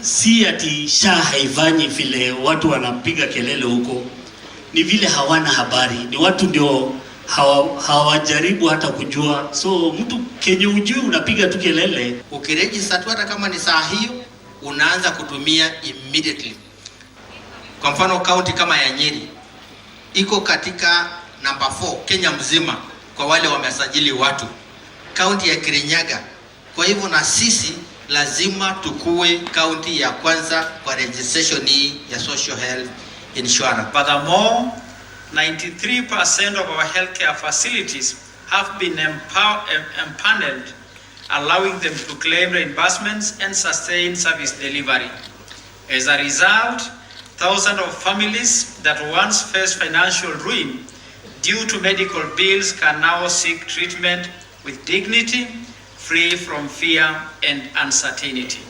Si ati SHA haifanyi vile watu wanapiga kelele huko, ni vile hawana habari, ni watu ndio hawajaribu hata kujua. So mtu kenye ujui unapiga tu kelele. Ukiregister tu hata kama ni saa hiyo unaanza kutumia immediately. Kwa mfano, kaunti kama ya Nyeri iko katika namba 4 Kenya mzima kwa wale wamesajili watu, kaunti ya Kirinyaga. Kwa hivyo na sisi lazima tukue kaunti ya kwanza kwa registration hii ya social health insurance. Furthermore, 93% of our healthcare facilities have been empaneled, allowing them to claim reimbursements and sustain service delivery. As a result, thousands of families that once faced financial ruin due to medical bills can now seek treatment with dignity, free from fear and uncertainty.